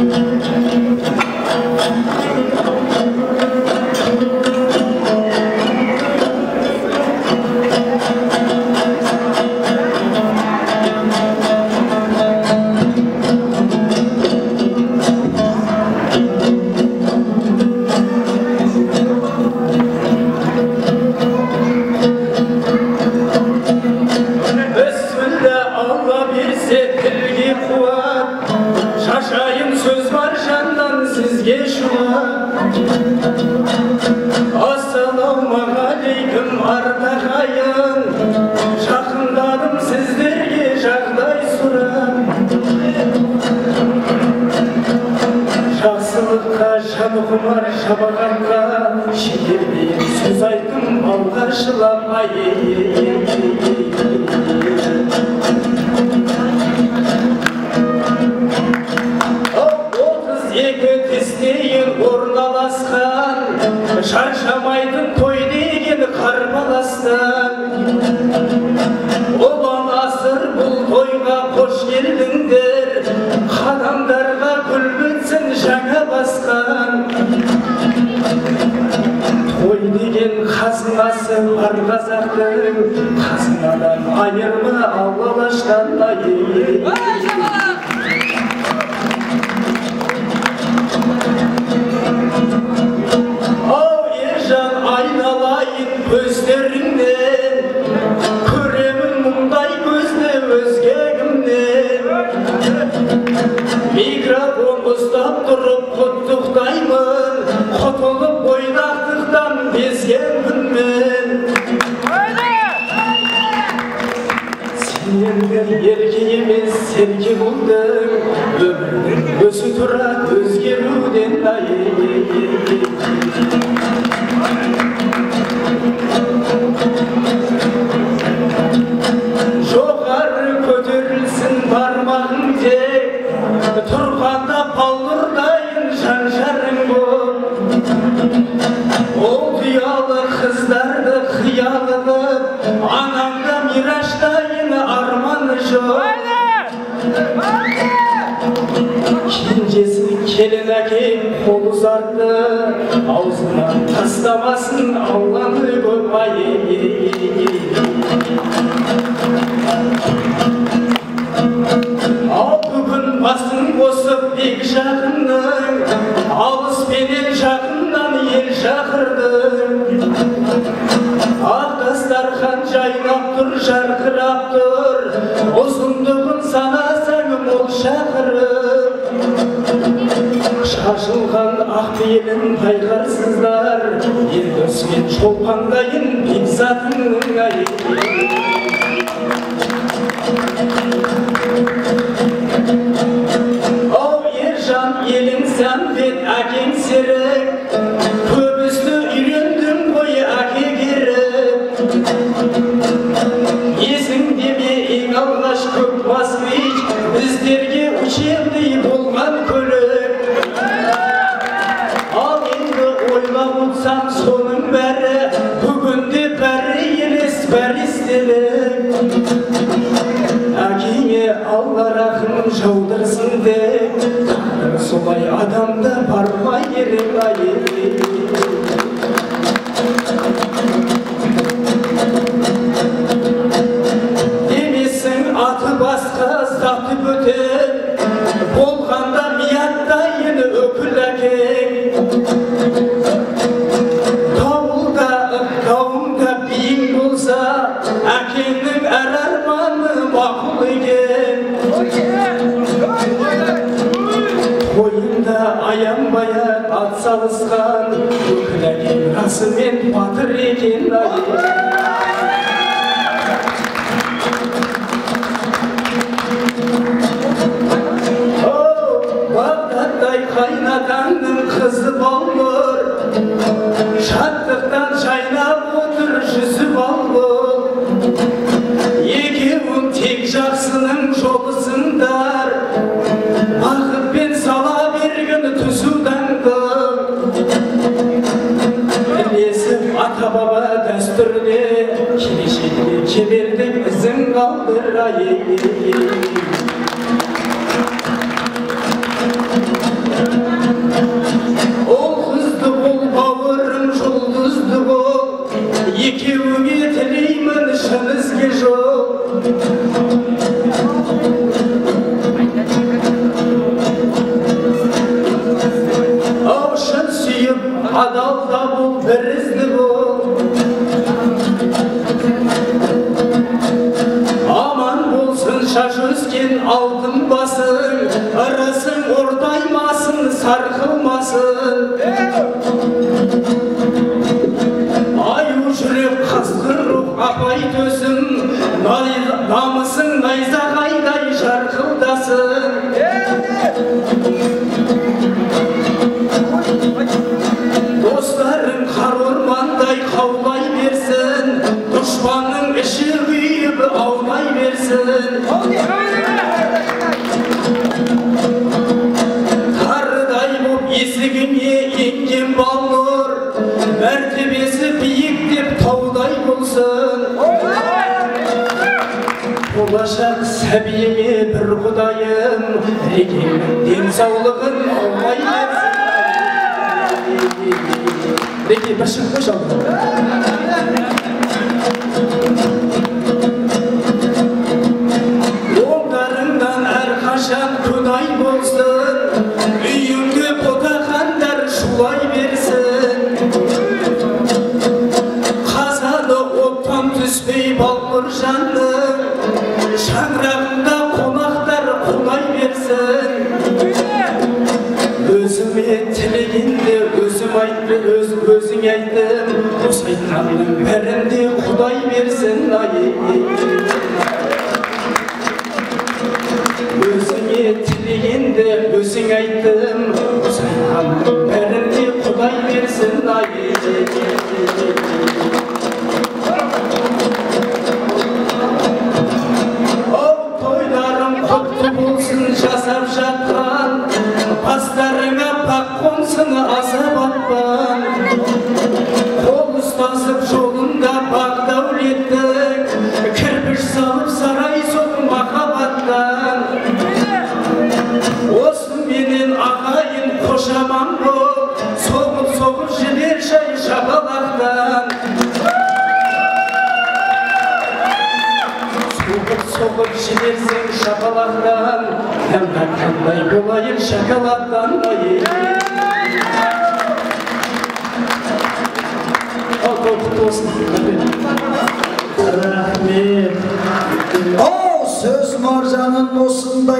Қалдыр. сарқылмасын. Аю жүрек қасқыр рух апай төсім, намысың найзағайдай жарқылдасын. Достарың қар ормандай қаулай берсін, дұшпанның іші күйіп аунай берсін. Тарыдай боп есігіңе енген Балнұр, мәртебесі биік деп таудай болсын. Болашақ сәбиіңе бір құдайым, Рекеңнің денсаулығын алмай берсін. Реке, бір шығып қойшы алдына. Оңдарыңнан әрқашан құдай болсын, үйіңде ботақандар шулай берсін. Қазаны оттан түспей Балнұржанның, шаңырағында қонақтар қонай берсін. Өзіме тілегенде өзім айтты, өзің айттым, осы айтқанның бәрінде Құдай берсін. Өзіңе тілегенде өзің айттым, осы айтқанның бәрінде Құдай берсін. Ау, тойларың құтты болсын жасап жатқан, бастарыңа бақ қонсын азап атпан. Қол ұстасып жолында бақ дәулеттің, кірпіш салып сарай соқ махаббаттан. Осыменен ағайын қош аман бол, соғып-соғып жібер шай шапалақтан. Соғып-соғып жіберсең шапалақтан, қандай болайын шоколадтан. Ал, той құтты болсын. Рахмет. Оу, сөз маржанын осындай